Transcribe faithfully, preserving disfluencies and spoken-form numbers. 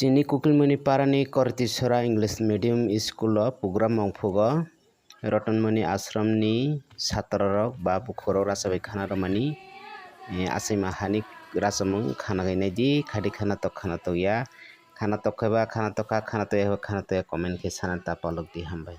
Chini Kukilmani parani Kortisora English Medium School o program mangphugo Rotonmani Ashram ni satrarok ba bukhurok rachabai khana rwmani, eh, achaima hani rachamung khana gainai di, khadi khana tok khana tokya, khana tok khe ba khana tokha, khana tokya khe ba khana tokya, comment khe sana ta palok di, hambai.